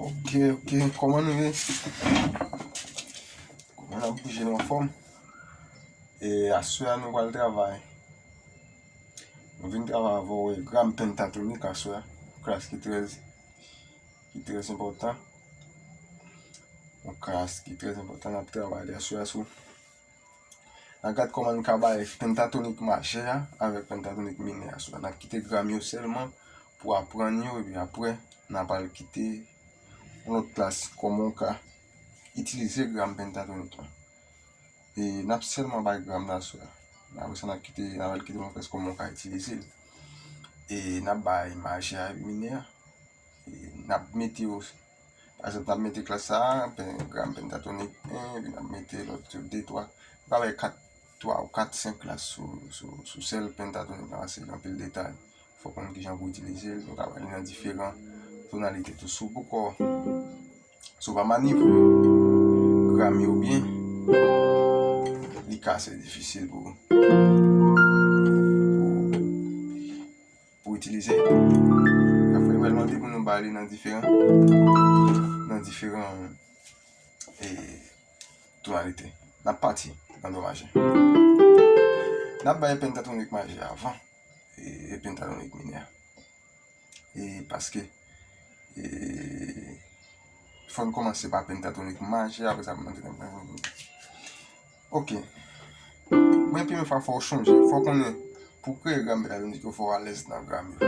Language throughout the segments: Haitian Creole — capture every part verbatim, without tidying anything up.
Ok, ok, kòman nou ye? Kòman n ap bouje nou anfòm? E aswè a nou pral travay. Nou vin travay avè w, e, gram pentatonik aswè a. Klas ki trè, ki trè enpòtan. Yon klas ki trè enpòtan n ap travay li aswè a sou. N a gad kòman n ka bay pentatonik majè a avèk pentatonik minè a sou la. N ap kite gram yo sèlman pou aprann yo, epi apre, n a pral kite yon lòt klas kòman w ka itilize gram pentatonik la. E n ap sèlman bay gram la sou la. Apre sa, n ap kite, n a pral kite yon lòt klas kòman w ka itilize l. E n ap bay majè a epi minè a. E n ap mete yo, pa egzanp, n ap mete klas sa a, pen, gram pentatonik en, epi n ap mete lòt yo de, twa. Nou ka bay kat, twa ou kat, senk klas sou, sou, sou sèl pentatonik la, paske gen anpil detay. Fòk konn kijan pou itilize l, nou ka bay li nan diferan tonalite tou. Sou poko, sou pa manivle gram yo byen, li ka ase difisil pou, pou pou itilize. Apre, mwen mande pou nou ba li nan diferan, nan diferan, e, tonalite. N ap pati nan do majè. N ap bay pentatonik majè avan, e, e pentatonik minè. E paske, e, fò n kòmanse pa pentatonik majè, apre sa pou n antre nan pentatonik minè. Ok. Mwen, premye fwa, fò w chonje, fò w konnen, pou kreye gram pentatonik yo, fò w alèz nan gram yo.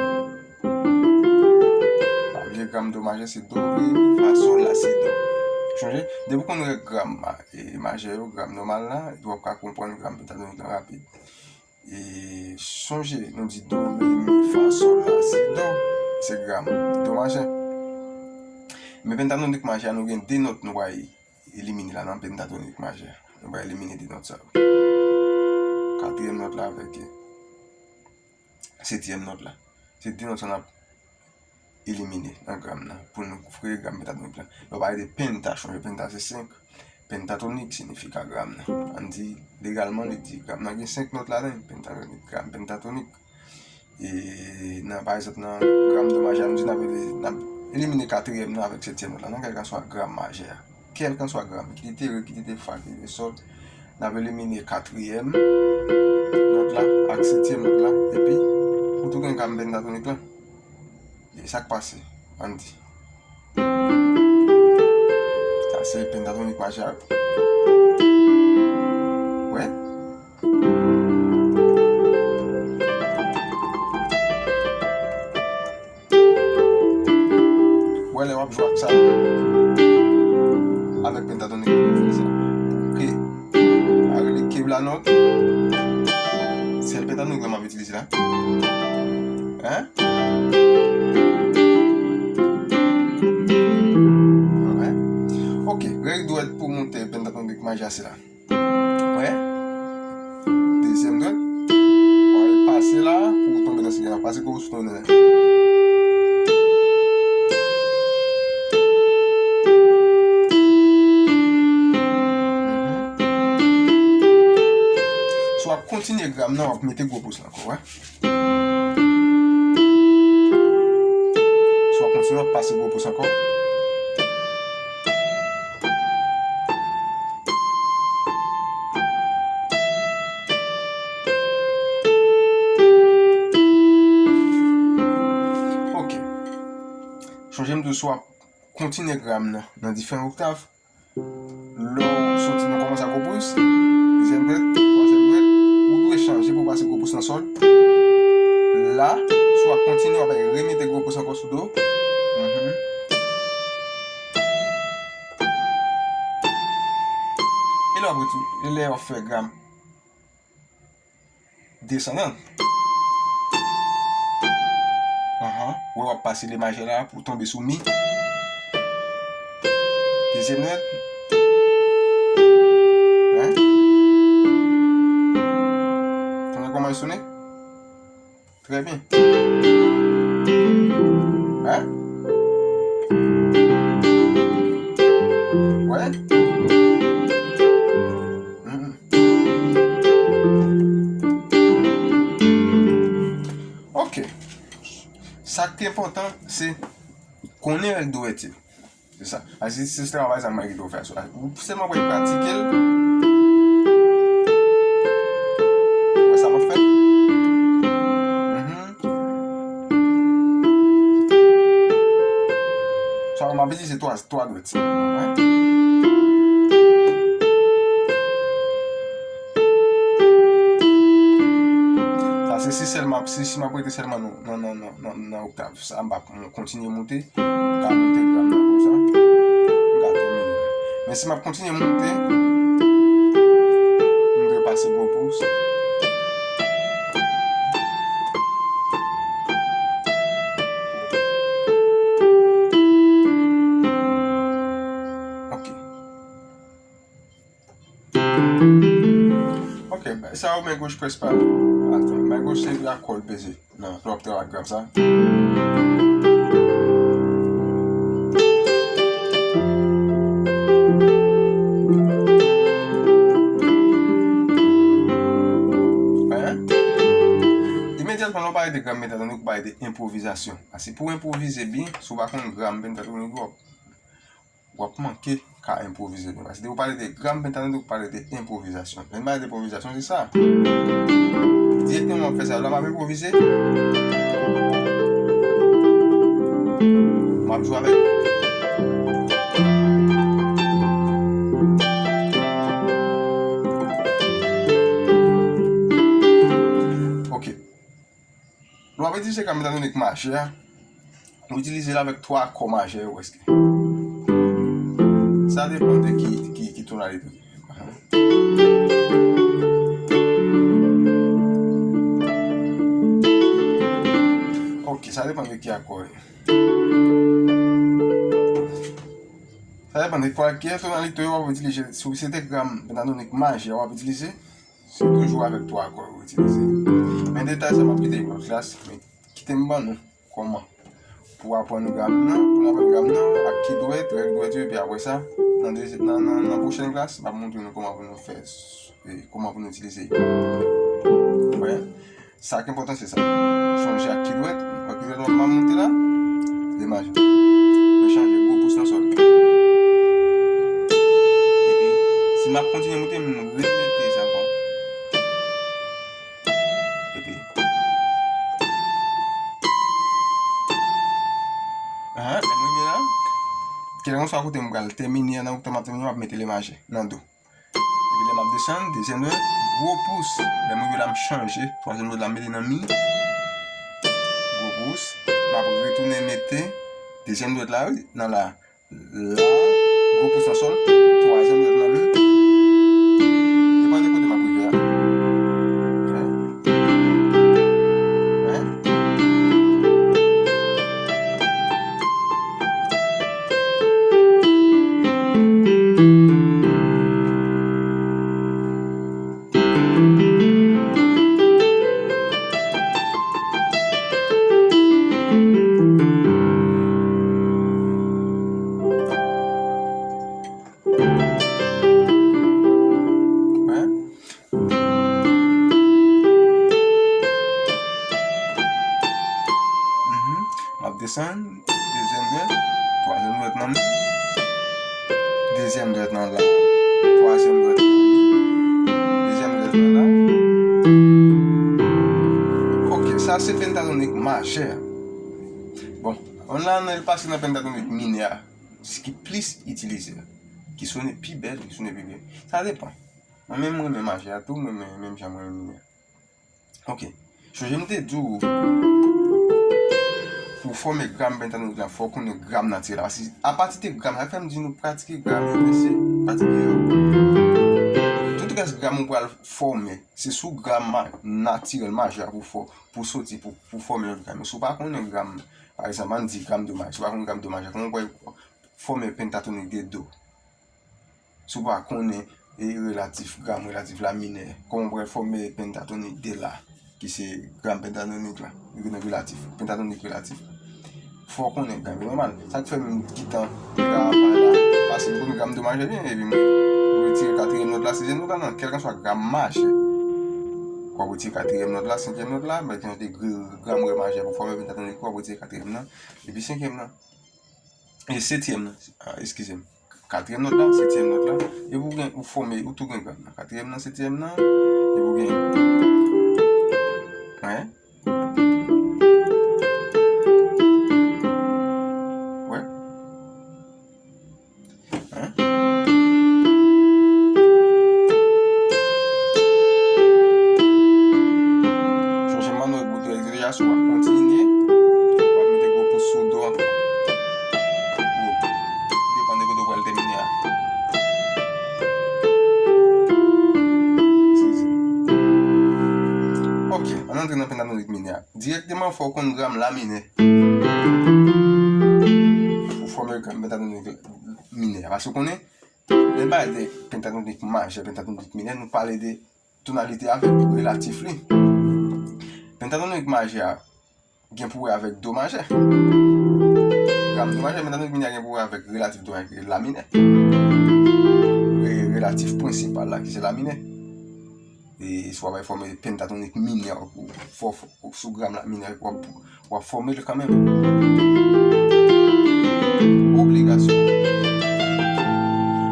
Pa bliye gram do majè se do, re, mi, fa, sòl, la, si, do. Chonje, depi w konn règ gram ma-, e, majè yo, gram nòmal la, epi w ap ka konprann gram pentatonik lan rapid. E, chonje, nou di do, re, mi, fa, sòl, la, si, do, se gram, do majè. Men pentatonik majè a, nou gen de nòt nou pral elimine la nan pentatonik majè. Nou pral elimine de nòt sa yo. Katriyèm nòt la avèk setyèm nòt la. Se de nòt sa n ap elimine nan gram nan pou nou kreye gram pentatonik la. Lè w pale de penta, chonje penta se senk. Pentatonik siyifi ka gram nan. Ann di, legalman, li di gram nan gen senk nòt ladan l. Pentatonik, gram pentatonik. E nan, pa egzanp, nan gram do majè a, nou di n ap, n ap elimine katriyèm nan avèk setyèm nòt la, nan kèlkanswa gram majè a. Kèlkanswa gram, kit li te re, kit li te fa, kit li te sòl, n ap elimine katriyèm nòt la ak setyèm nòt la, epi ou tou gen gram pentatonik lan. E sa k pase, ann di. Sa se pentatonik majè a. Wè? Wè lè w ap jwe ak sa. Avèk pentatonik, sa. Ke, a rele ke la nòt. Sèl pentatonik la m ap itilize la. Hein? Alright. Ok, règ dwèt pou monte pentatonik majè a se la. Wè. Dezyèm dwèt. Wè, pase la pou w tonbe nan sinyal. Pase gwo sou tonbe nan. Si w ap kontinye gram nan, w ap mete gwo pous la ankò, wè. Si w ap kontinye, w ap pase gwo pous ankò. Ok. Chonje m di w, si w ap kontinye gram nan nan diferan oktav, lè w soti nan kòmanse ak gwo pous, dezyèm dwèt, twazyèm dwèt, ou dwe chanje pou w pase gwo pous nan sòl. La, si w ap kontinye, w ap remete gwo pous ankò sou do. Mhm. E lè w ap reti-, e lè w ap fè gram desandan. Anhan. Wè, w ap pase le majè la pou w tonbe sou mi. Dezyèm nòt. Hein? Tande kòman l sone? Trè byen. Hein? Wè? Mhm. Ok. Sa ki enpòtan, se konnen règ dwèt yo. Se sa. A, se, se travay sa mwen kite w fè. So, ou sèlman pral pratike l. Ou wè sa m ap fè? Mhm. Sa, m ap itilize twa, twa dwèt. Wè. Sa, se si sèlman, si, si m ap rete sèlman nan, nan, nan, nan, nan, nan oktav. Sa, m ap kontinye moute. M ka monte gam nan konsa. M ka tèmine. Men si m ap kontinye monte, m dwe pase gwo pous. Ok. Ok, sa yo men goch près pa. Atann, men goch se akò l peze. Non, lè w ap travay ak gam sa. Hein? Imedyatman lè w pale de gam pentatonik, ou pale de enpwovizasyon. Paske pou w enpwovize byen, si w pa konn gam pentatonik, w ap w ap manke ka enpwovize byen. Paske depi w pale de gam pentatonik, ou pale de enpwovizasyon. Lè n pale de enpwovizasyon, se sa. Dirèkteman, w ap fè sa. Lè m ap enpwovize, m ap jwe avèk. Ok. Lè w ap itilize gam pentatonik majè a, ou itilize l avèk twa akò majè yo prèske. Sa depann de ki, ki, ki tonalite. Ok, sa depann de ki akò. Sa depann de ki tonalite w ap itilize. Si se te gam pentatonik majè w ap itilize, se toujou avèk twa akò yo itilize. Men detay sa m ap kite pou lòt klas, men kite m ban nou kòman pou aprann gam nan, pou n aprann gam nan, ak ki dwèt, règ dwèt yo, epi apre sa, nan, de, nan, nan, nan pwochèn klas, m ap montre nou kòman pou nou fè, e, kòman pou nou itilize yo. Wè. Sa ki enpòtan se sa. Chanje ak ki dwèt. Wè ki dwèt w ap monte la. Demajè. Mwen chanje gwo pous nan sòl. Epi, si m ap kontinye monte, m remete sa ankò. Epi. Aha, lè m rive la. Kèlkeswa kote m pral tèmine an, nan oktav m ap tèmine, m ap mete lemajè nan do. Epi lè m ap desann, dezyèm dwèt, gwo pous. Lè m rive la, m chanje. Twazyèm dwèt la, m mete nan mi. Gwo pous. M ap retounen mete dezyèm dwèt la, wi, nan la. La, gwo pous nan sòl. Twazyèm dwèt nan mi. Depann de kote m ap rive a. Hein? Hein? Hein? Mhm. M ap desann, dezyèm dwèt, twazyèm dwèt nan mi, dezyèm dwèt nan la, twazyèm dwèt nan mi, dezyèm dwèt nan la. Ok, sa se pentatonik majè. Bon, ann la, ann pase nan pentatonik minè a, ki plis itilize, ki sone pi bèl, ki sone pi byen. Sa depann. Mwen menm, mwen renmen majè a tou, mwen renmen, menm jan mwen renmen minè a. Ok. Sonje m te di w, pou w fòme gam pentatonik la, fò w konnen gam natirèl la. Paske apati de gam, sa k fè m di nou pratike gam yo, mesye, pratike yo. Tout rès gam ou pral fòme, se sou gam ma-, natirèl majè a pou fò-, pou soti, pou, pou fòme lòt gam yo. Si w pa konnen gam, pa egzanp, ann di gam do majè, si w pa konnen gam do majè, kòman w pral fòme pentatonik de do? Si w pa konnen, e, relatif, gam relatif la minè, kòman w pral fòme pentatonik de la, ki se gam pentatonik la, relatif, pentatonik relatif la? Fò w konnen gam yo nòmal. Sa k fè m gentan travay la, paske m konn gam do majè byen, epi m retire katriyèm nòt la, sizyèm nòt la nan kèlkanswa gam majè. W ap retire katriyèm nòt la, senkyèm nòt la, men gen de gam rè majè pou fòme pentatonik, w ap retire katriyèm nan, epi senkyèm nan. e setyèm nan, ah, eskize m, katriyèm nòt la, setyèm nòt la, epi ou gen, ou fòme, ou tou gen gam nan. Katriyèm nan, setyèm nan, epi ou gen, wè. Wè. Hein? Chonje manno bout yo egzersis, w ap kontinye. W ap mete gwo pous sou do ankò. Gwo. Depann de kote w pral tèmine a. Eskize. Ok, ann antre nan pentatonik minè a. Dirèkteman, fò w konn gam la minè pou fòme gam pentatonik minè. Paske w konnen, lè n pale de pentatonik majè, pentatonik minè, nou pale de tonalite avèk relatif li. Pentatonik majè a gen pou wè avèk do majè. Gam do majè, pentatonik minè a gen pou wè avèk relatif do majè, ki se la minè. E relatif prensipal la, ki se la minè. E si w ap fòme pentatonik minè pou fò, fò, sou gam la minè, w ap, w ap fòme l kanmenm. Obligasyon.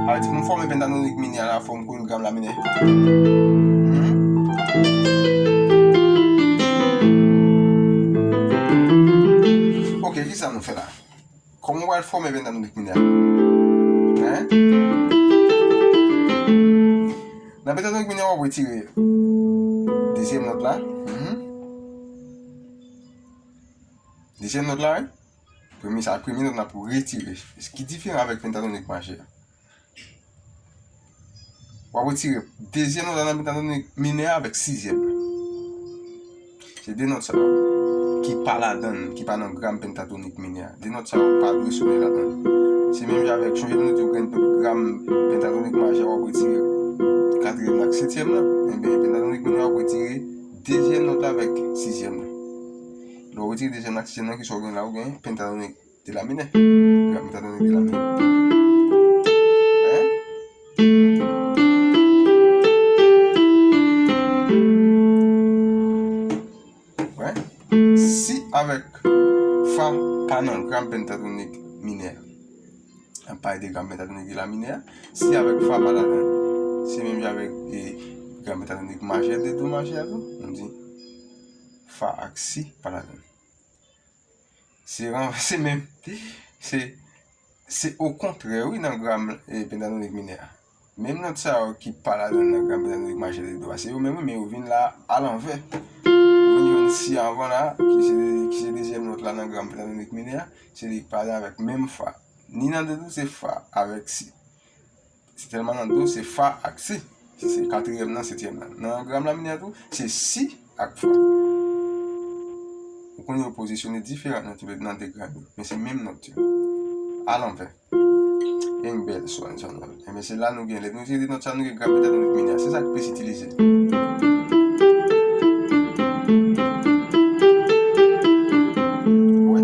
Sa vle di, pou m fòme pentatonik minè a la, fò m konn gam la minè. Hmm? Ok, kisa nou fè la? Kòman w pral fòme pentatonik minè a? Hein? Nan pentatonik minè, w ap retire dezyèm nòt la. Mhm. Dezyèm nòt la, wi. Premye sa, premye nòt la pou retire. Ki diferan avèk pentatonik majè a. W ap retire dezyèm nòt la nan pentatonik minè a avèk sizyèm nan. Se de nòt sa yo ki pa ladan l, ki pa nan gam pentatonik minè a. De nòt sa yo pa dwe sone ladan l. Se menm jan avèk, chonje nou te di w gen gam pentatonik majè, w ap retire katriyèm nan ak setyèm nan. Enben, pentatonik minè a, w ap retire dezyèm nòt la avèk sizyèm nan. Lè w retire dezyèm nan ak sizyèm nan, kisa w gen la? Ou gen pentatonik de la minè. Gam pentatonik de la minè. Hein? Wè. Si avèk fa pa nan gam pentatonik minè a. Ann pale de gam pentatonik de la minè a. Si avèk fa pa ladan, se menm jan avèk, e, gam pentatonik majè de do majè a tou. Nou di fa ak si pa ladan. Se ran-, se menm, se, se okontrè, wi, nan gam, e, pentatonik minè a. Menm nòt sa yo ki pa ladan nan gam pentatonik majè de do a, se yo menm, wi, men yo vin la alanvè. Ou vin jwenn si anvan la, ki se, ki se dezyèm nòt la nan gam pentatonik minè a, se li ki pa ladan avèk menm fa. Ni nan de tou, se fa avèk si. Se tèlman nan do, se fa ak si. Si se katriyèm nan, setyèm nan. Nan gam la minè tou, se si ak fa. Ou konnen yo pozisyone diferan nan tou lè, nan de gam yo. Men se menm nòt yo. Alanvè. Yon bèl son, son nòt. Enben, se la nou gen, lè nou tire de nòt sa, nou gen gam pentatonik minè. Se sa k plis itilize. Wè.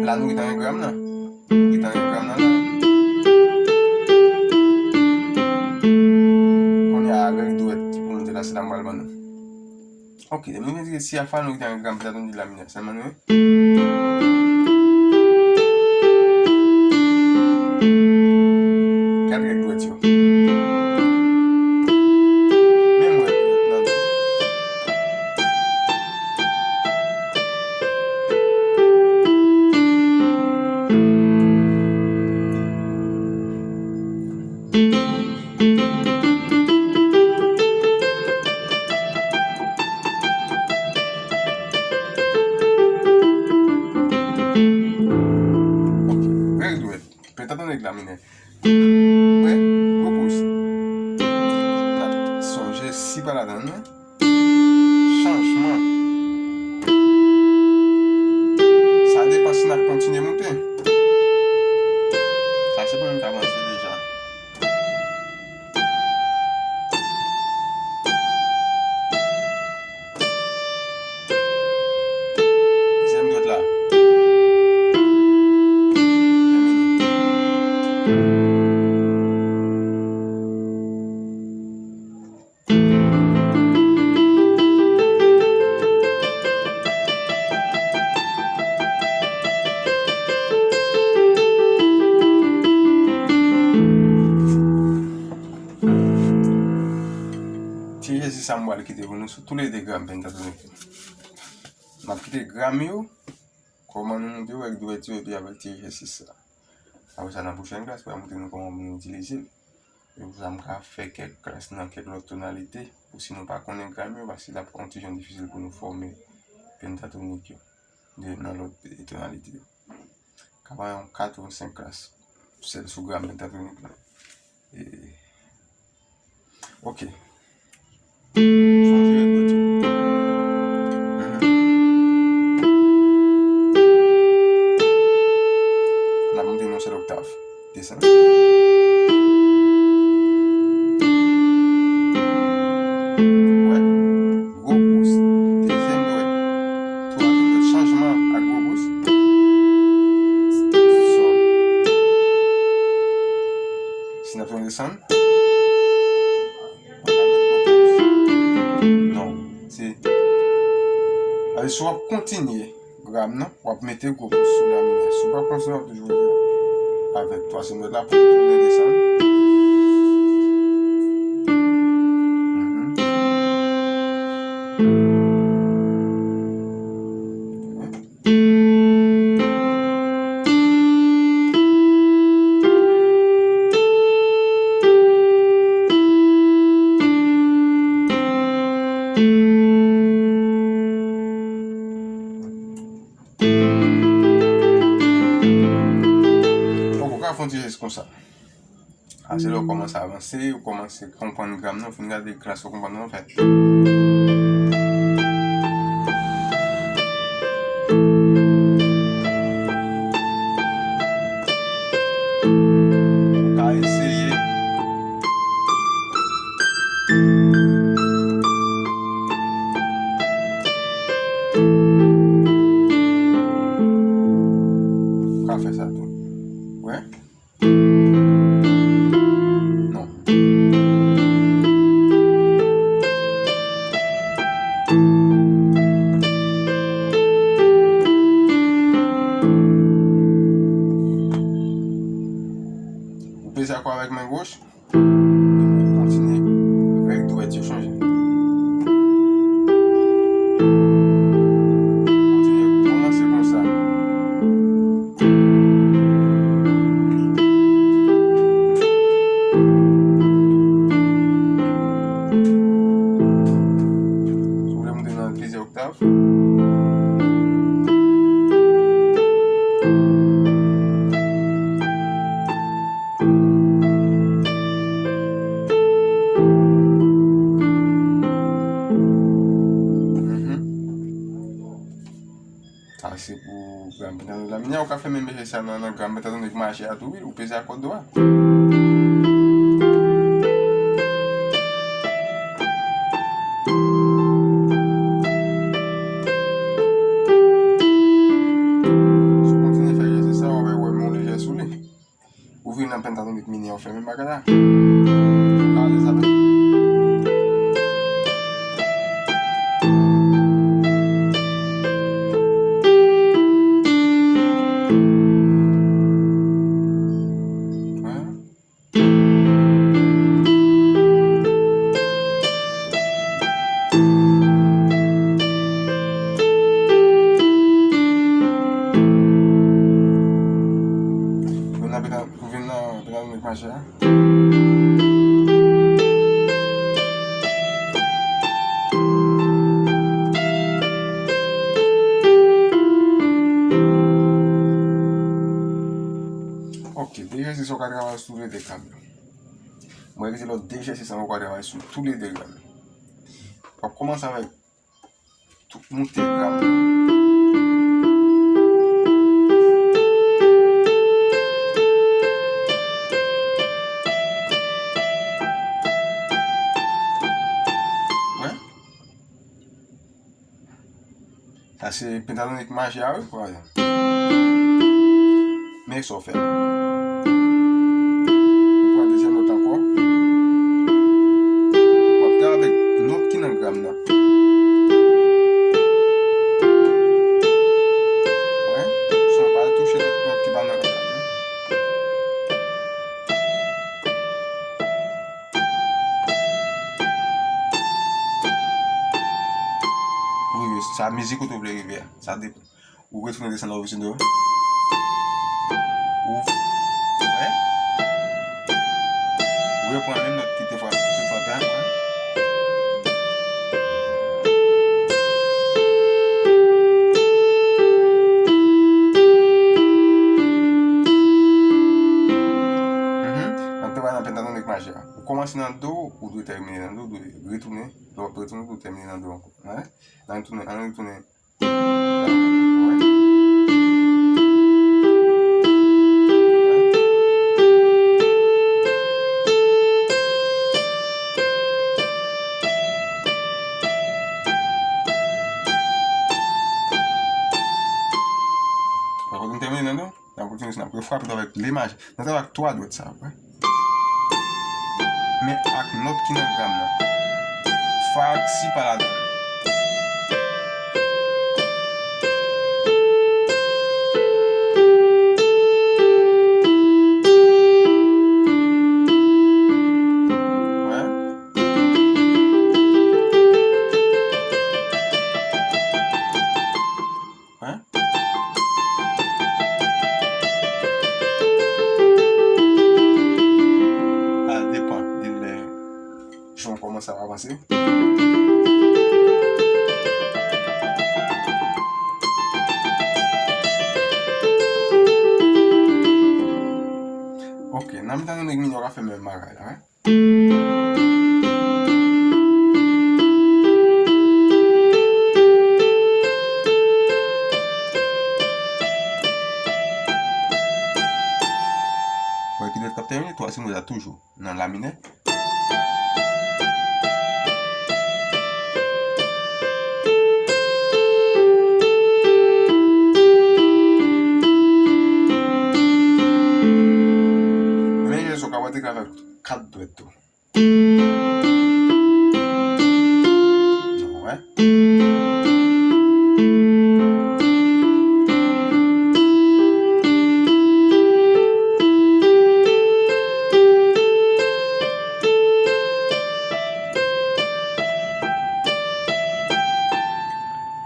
La nou gentan gen gam nan. Nou gentan gen gam nan la. Kounye a, règ dwèt pou nou te la, se la m pral ban nou. Ok, depi nou retire si ak fa, nou gentan gen gam pentatonik de la minè. Sèlman nou, gad règ dwèt yo. Menm règ dwèt nan. Règ dwèt. Pentatonik la minè. Wè, gwo poz. N ap sonje si pa ladan l, non. Chanjman. Sa depann si n ap kontinye moute. Sa se pou moun k avanse deja. Dezyèm dwèt la. Tèmine. sou toulede gam pentatonik yo. N ap kite gam yo, kòman nou moute yo, règ douvèti yo, epi avèk ti ejèsis sa. Apre sa, nan pwochèn klas, mwen ap montre nou kòman pou nou itilize l. E pou sa, m ka fè kèk klas nan kèk lòt tonalite, pou si nou pa konnen gam yo, paske l ap yon ti jan difisil pou nou fòme pentatonik yo de, nan lòt, e, tonalite yo. Ka pran yon kat ou senk klas sèl sou gam pentatonik la. E, ok. Chanje dwèt yo. Mhm. N ap monte nan sèl oktav. Desann. Wè. Gwo pous. Dezyèm dwèt. Twazyèm dwèt. Chanjman ak gwo pous. Sòl. Si n ap fè yon desann. Non, se, alè, si w ap kontinye gam nan, w ap mete gwo pous sou la minè. Si w pa kontinye, w ap toujou rete avèk twazyèm dwèt la pou tounen desann. Mhm. Donk, ou ka fè yon ti jès konsa. A, se lè w kòmanse avanse, ou kòmanse konprann gam nan, ou fin gade klas ou konprann nan, fè. Ou ka eseye. Ou ka fè sa tou. Wè? Non. Ou peze akò avèk men goch. Kontinye. Règ dwèt yo chanje. Kontinye. Kòmanse konsa. Si w vle moute nan plizyè oktav. Mhm. Sa se pou gam pentatonik la. Minè, ou ka fè menm jès sa nan, nan gam pentatonik maje a tou, wi, ou peze akò dwa. Si w kontinye fè jès sa, w ap wè m yon lejè sou li. Ou vin nan pentatonik minè, ou fè menm bagay la. Ou ka alèz avèk. Hein? Vin nan penta-, vin nan pentatonik maje a. Ok, de egzèsis ou ka travay sou lede gam yo. Mwen rete lòt de egzèsis an, ou ka travay sou toulede gam yo. W ap kòmanse avèk tou, moute gam nan. Wè? Sa se pentatonik maje a, wi, pa egzanp. Men sa w fè. Ou pran dezyèm nòt ankò. W ap travay avèk nòt ki nan gam nan. Wè? San pa touche lòt nòt ki pa nan gam nan. Wè? Sa mizik ou tou vle rive a. Sa depann. Ou retounen desann la, ou vin sou do. Ou, wè? Ou reprann menm nòt ki te fwa, sou frape a, wè? Mhm. N ap travay nan pentatonik maje a. Ou kòmanse nan do, ou dwe tèmine nan do, ou dwe retounen. Lè w ap retounen, ou dwe tèmine nan do ankò. Wè? N a retounen, n a retounen. N ap kontinye nan do. N ap kontinye, n ap refrape avèk le maje. N ap travay ak twa dwèt sa, wè. Men ak nòt ki nan gam nan. Fa ak si pa ladan l. Wè. Hein? Sa depann de lè jan w kòmanse ap avanse. Ok, nan mitan nèg minò ka fè menm bagay la, hein? Wè ki nòt k ap tèmine, twazyèm nòt la toujou nan la minè. Men jan sa w ka wè te ka fè kat dwèt tou. Nou wè.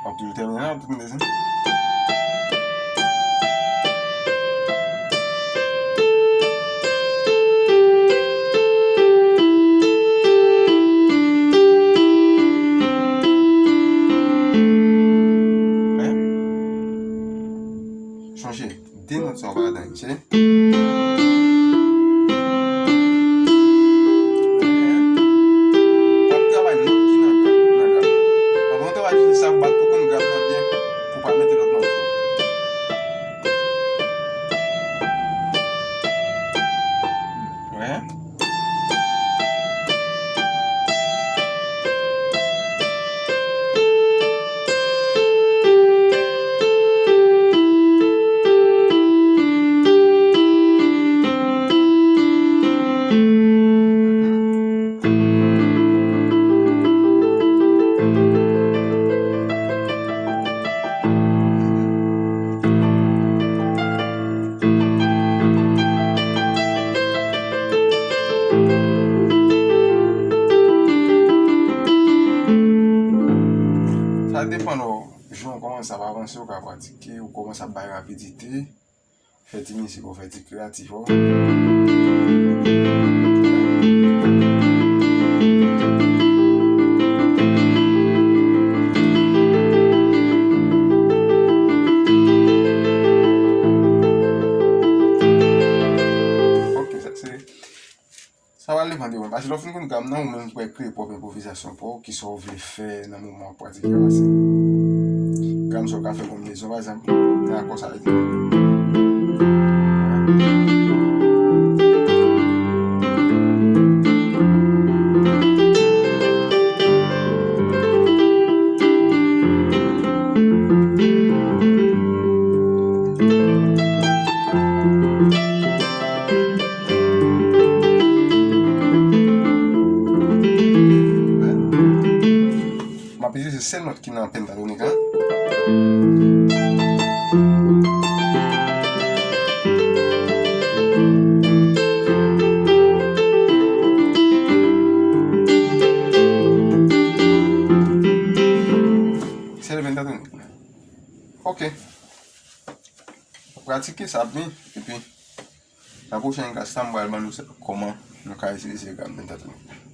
W ap toujou tèmine la, w ap toujou desann. Sonje, de nòt sa w pa ladan, se W ap travay nòt ki nan gam, nan gam. Anvan w travay jis sa, bat pou konn gam nan byen, pou w pa mete lòt mòso. Wè. Sa depann w, jan w kòmanse ap avanse, w ka pratike, ou kòmanse ap bay rapidite, fè ti mizik ou, fè ti kreyatif ou. Ok, sa se Sa pral depann de ou menm. Paske lè w fin konn gam nan, ou menm ou pral kreye pwòp enpwovizasyon pa w, kisa w vle fè nan moman w ap pratike a, se gam sa w ka fè konbinezon, pa egzanp, nan akò sa a. M ap itilize sèl nòt ki nan pentatonik la. Se Pentatonit. Ok. Pratike sa byen, epi nan pwochen klas la, m pral ban nou sa, kòman nou ka itilize gam pentatonit.